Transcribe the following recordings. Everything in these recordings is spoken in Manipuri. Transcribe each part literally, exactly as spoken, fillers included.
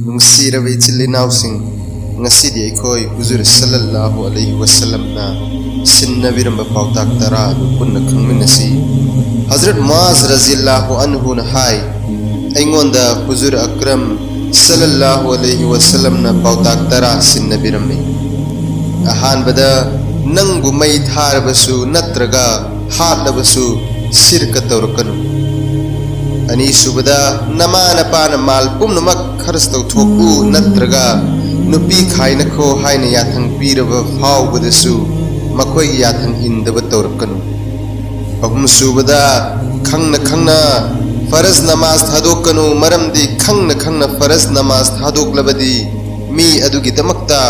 ꯅꯨꯡꯁꯤꯔꯕ ꯏꯆꯤꯜ ꯏꯅꯥꯎꯁꯤꯡ, ꯉꯁꯤꯗꯤ ꯑꯩꯈꯣꯏ ꯍꯨꯖꯨꯔ ꯁꯜꯂꯜꯂꯥꯍꯨ ꯑꯂꯩꯍꯤ ꯋꯁꯜꯂꯝꯅ ꯁꯤꯟꯅꯕꯤꯔꯝꯕ ꯄꯥꯎꯇꯥꯛ ꯇꯔꯥ ꯑꯗꯨ ꯄꯨꯟꯅ ꯈꯪꯃꯤꯟꯅꯁꯤ꯫ ꯍꯖꯔꯠ ꯃꯨꯑꯥꯖ ꯔꯖꯤꯌꯜꯂꯥꯍꯨ ꯑꯟꯍꯨꯅ ꯍꯥꯏ, ꯑꯩꯉꯣꯟꯗ ꯍꯨꯖꯨꯔ ꯑꯀꯔꯝ ꯁꯜꯂꯜꯂꯥꯍꯨ ꯑꯂꯩꯍꯤ ꯋꯁꯜꯂꯝꯅ ꯄꯥꯎꯇꯥꯛ ꯇꯔꯥ ꯁꯤꯟꯅꯕꯤꯔꯝꯃꯤ꯫ ꯑꯍꯥꯟꯕꯗ, ꯅꯪꯕꯨ ꯃꯩ ꯊꯥꯔꯕꯁꯨ ꯅꯠꯇ꯭ꯔꯒ ꯍꯥꯠꯂꯕꯁꯨ ꯁꯤꯔꯀ ꯇꯧꯔꯛꯀꯅꯨ꯫ ꯑꯅꯤꯁꯨꯕꯗ, ꯅꯃꯥ ꯅꯄꯥꯅ ꯃꯥꯜ ꯄꯨꯝꯅꯃꯛ ꯈꯔꯁ ꯇꯧꯊꯣꯛꯎ ꯅꯠꯇ꯭ꯔꯒ ꯅꯨꯄꯤ ꯈꯥꯏꯅꯈꯣ ꯍꯥꯏꯅ ꯌꯥꯊꯪ ꯄꯤꯔꯕ ꯐꯥꯎꯕꯗꯁꯨ ꯃꯈꯣꯏꯒꯤ ꯌꯥꯊꯪ ꯏꯟꯗꯕ ꯇꯧꯔꯛꯀꯅꯨ꯫ ꯑꯍꯨꯝꯁꯨꯕꯗ, ꯈꯪꯅ ꯈꯪꯅ ꯐꯔꯖ ꯅꯃꯥꯖ ꯊꯥꯗꯣꯛꯀꯅꯨ, ꯃꯔꯝꯗꯤ ꯈꯪꯅ ꯈꯪꯅ ꯐꯔꯖ ꯅꯃꯥꯖ ꯊꯥꯗꯣꯛꯂꯕꯗꯤ ꯃꯤ ꯑꯗꯨꯒꯤꯗꯃꯛꯇ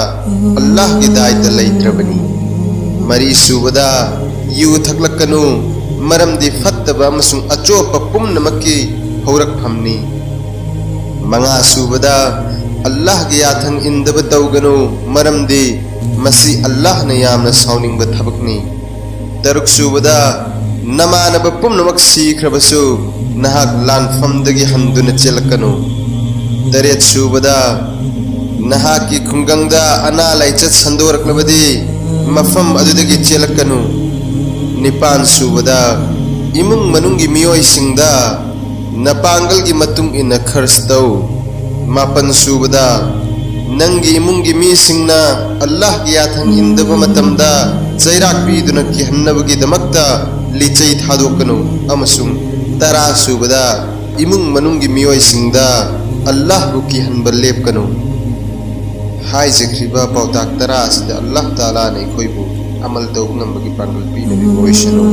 ꯑꯜꯂꯥꯍꯒꯤ ꯗꯥꯏꯇ ꯂꯩꯇ꯭ꯔꯕꯅꯤ꯫ ꯃꯔꯤꯁꯨꯕꯗ, ꯌꯨ ꯊꯛꯂꯛꯀꯅꯨ, ꯃꯔꯝꯗꯤ ꯐꯠꯇꯕ ꯑꯃꯁꯨꯡ ꯑꯆꯣꯞꯄ ꯄꯨꯝꯅꯃꯛꯀꯤ ꯍꯧꯔꯛꯐꯝꯅꯤ꯫ ꯃꯉꯥꯁꯨꯕꯗ, ꯑꯜꯂꯥꯍꯒꯤ ꯌꯥꯊꯪ ꯏꯟꯗꯕ ꯇꯧꯒꯅꯨ, ꯃꯔꯝꯗꯤ ꯃꯁꯤ ꯑꯜꯂꯥꯍꯅ ꯌꯥꯝꯅ ꯁꯥꯎꯅꯤꯡꯕ ꯊꯕꯛꯅꯤ꯫ ꯇꯔꯨꯛꯁꯨꯕꯗ, ꯅꯃꯥꯟꯅꯕ ꯄꯨꯝꯅꯃꯛ ꯁꯤꯈ꯭ꯔꯕꯁꯨ ꯅꯍꯥꯛ ꯂꯥꯟꯐꯝꯗꯒꯤ ꯍꯟꯗꯨꯅ ꯆꯦꯜꯂꯛꯀꯅꯨ꯫ ꯇꯔꯦꯠꯁꯨꯕꯗ, ꯅꯍꯥꯛꯀꯤ ꯈꯨꯡꯒꯪꯗ ꯑꯅꯥ ꯂꯥꯏꯆꯠ ꯁꯟꯗꯣꯔꯛꯂꯕꯗꯤ ꯃꯐꯝ ꯑꯗꯨꯗꯒꯤ ꯆꯦꯜꯂꯛꯀꯅꯨ꯫ ꯅꯤꯄꯥꯟꯁꯨꯕꯗ, ꯏꯃꯨꯡ ꯃꯅꯨꯡꯒꯤ ꯃꯤꯑꯣꯏꯁꯤꯡꯗ ꯅꯄꯥꯡꯒꯜꯒꯤ ꯃꯇꯨꯡ ꯏꯟꯅ ꯈꯔꯆ ꯇꯧ꯫ ꯃꯥꯄꯟꯁꯨꯕꯗ, ꯅꯪꯒꯤ ꯏꯃꯨꯡꯒꯤ ꯃꯤꯁꯤꯡꯅ ꯑꯜꯂꯥꯍꯒꯤ ꯌꯥꯊꯪ ꯏꯟꯗꯕ ꯃꯇꯝꯗ ꯆꯩꯔꯥꯛ ꯄꯤꯗꯨꯅ ꯀꯤꯍꯟꯅꯕꯒꯤꯗꯃꯛꯇ ꯂꯤꯆꯩ ꯊꯥꯗꯣꯛꯀꯅꯨ꯫ ꯑꯃꯁꯨꯡ ꯇꯔꯥꯁꯨꯕꯗ, ꯏꯃꯨꯡ ꯃꯅꯨꯡꯒꯤ ꯃꯤꯑꯣꯏꯁꯤꯡꯗ ꯑꯜꯂꯥꯍꯕꯨ ꯀꯤꯍꯟꯕ ꯂꯦꯞꯀꯅꯨ꯫ ꯍꯥꯏꯖꯈ꯭ꯔꯤꯕ ꯄꯥꯎꯇꯥꯛ ꯇꯔꯥ ꯑꯁꯤꯗ ꯑꯜꯂꯥꯍ ꯇꯥꯂꯥꯅ ꯑꯩꯈꯣꯏꯕꯨ ꯑꯃꯜ ꯇꯧꯕ ꯉꯝꯕꯒꯤ ꯄꯥꯡꯒꯜ ꯄꯤꯅꯕꯤꯕ ꯑꯣꯏꯁꯅꯨ꯫